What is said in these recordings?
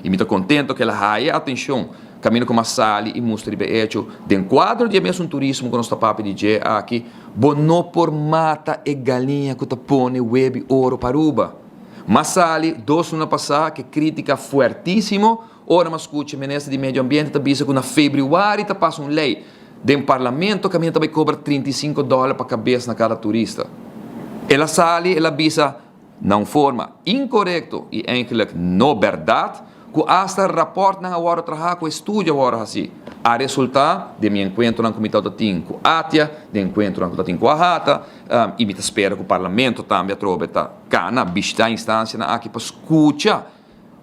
Y mi ta contento cu el a haya atencion caminda cu m'a sali y mustra riba e hecho den cuadro di e mesun turismo cu nos ta papia di dje aki, bo no por mata e galiña cu ta pone webi oro pa Aruba. M'a sali dos luna pasa cu e critica fuertisimo ora m'a scucha Minister di Medio Ambiente ta bisa cu na februari ta pasa un ley den Parlamento caminda ta bay cobra 35 dollar pa cabes na cada turista. El a sali, el a bisa na un forma inkorekto i eigenlik no bèrdat, ku asta rapòrtnan a wòrdu trahá ku estudio a wòrdu hasí, a resultá den mi enkuentronan ku mi tabata tin ku ATIA, den enkuentronan ku ta tin ku AHATA, i mi ta spera ku Parlamento tambe atrobe ta kana bishitá instansianan aki pa skucha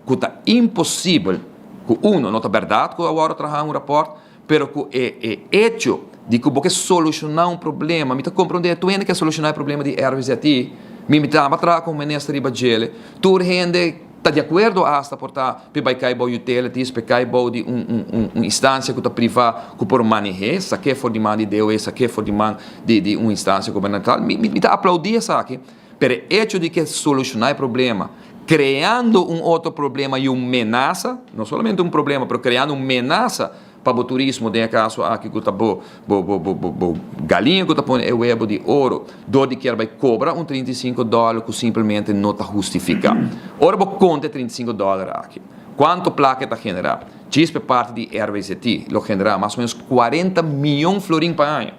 ku ta imposibel ku uno no ta bèrdat ku a wòrdu trahá un rapòrt, Pero ku e e echo di ku bo ke solushoná un problema, mi ta komprondé tur hende ke solushoná e problema di RWZI, mi mi ta traha komo minister riba djele, tur hende ta di akuerdo asta por ta p'e bai kai bou utilities, p'e kai bou di un un un un instansia ku ta privá ku por maneh'é, sak'é for di man di DOE, sak'é for di man di di un instansia gubernamental. Mi mi ta aplaudí esaki, pero e echo di ke solushoná e problema kreando un otro problema i un menasa, no solamente un problema, pero kreando un menasa pa bo turismo, den e kaso aki ku ta bo bo bo bo bo bo galiña ku ta pone e webo di oro, dor di kier bai kobra un 35 dòler ku simplemente no ta hustifiká. Ora bo konta e 35 dòler aki, kuantu plaka e ta generá? Djis pa e parti di RWZT lo generá mas o ménos 40 mion florin pa aña.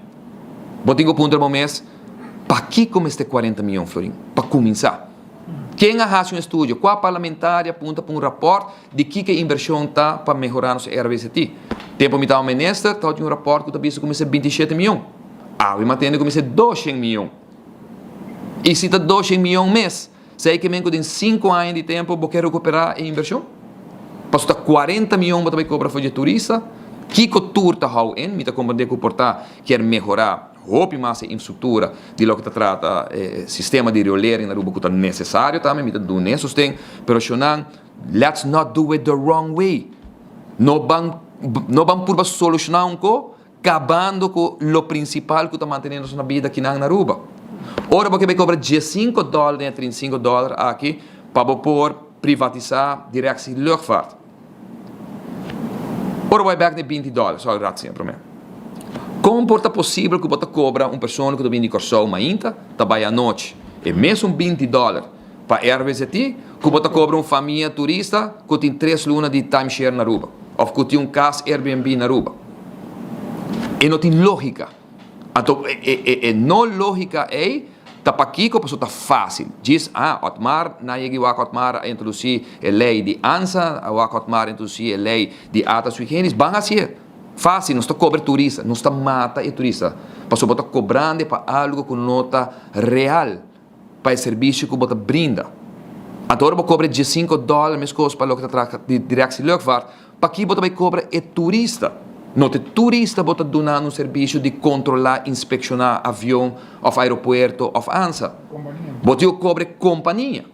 Bo tin ku puntra bo mes, pakiko mester 40 mion florin? Pa kuminsá. Ken a hasi un estudio? Kua parlamentario a punta pa un rapòrt di kiko e invershon ta pa mehorá nos RWZT? Tempu mi tabata minister, tabatin un rapòrt ku ta bisa ku mester 27 mion. Awe mi a tende ku mester 200 mion. I si ta 200 mion mes, esei ke men ku den sinku aña di tempu bo ke rekuperá e invershon? Pasobra ta 40 mion bo ta bai kobra for di e turista. Kiko tur ta hou in? Mi ta komprendé ku por ta kier mehorá Hopi mas e infrastruktura di loke ta trata e sistema di riolering na Aruba ku ta nesesario tambe, mi ta dun'e sosten, pero shownan, let's not do it the wrong way. No ban no ban purba solushoná un ko kabando ku lo prinsipal ku ta mantené nos na bida kinan na Aruba. Ora bo ke bai kobra diesinko dòler den e trinta i sinku dòler aki pa bo por privatisá Directie Luchtvaart. Ora bo bai bek na e 20 dòler, sòri Ratzinger promé. Kon por ta posibel ku bo ta kobra un persona ku ta bini di Kòrsou mainta ta bai anochi e mesun 20 dòler pa RWZT ku bo ta kobra un famia turista ku tin tres luna di timeshare na Aruba òf ku tin un kas Airbnb na Aruba? E no tin lógika. Anto e no lógika ei ta pakiko? Pasobra ta fásil. Djis, ah, Otmar, nan yega i wak Otmar a introdusí e lei di ansa, a wak Otmar a introdusí e lei di ata sui generis, ban hasié. Fásil, nos ta kobra e turista, nos ta mata e turista, pasobra bo ta kobrando pa algu ku no ta real. Pa e servisio ku bo ta brinda. Anto ora bo kobra e diesinko dòler meskos pa loke ta trata di Directie Luchtvaart, paki bo ta bai kobra e turista? No ta e turista bo ta dunando un servisio di kontrolá, inspekshoná avion òf aeropuerto òf ansa. Bo tin ku kobra e kompania.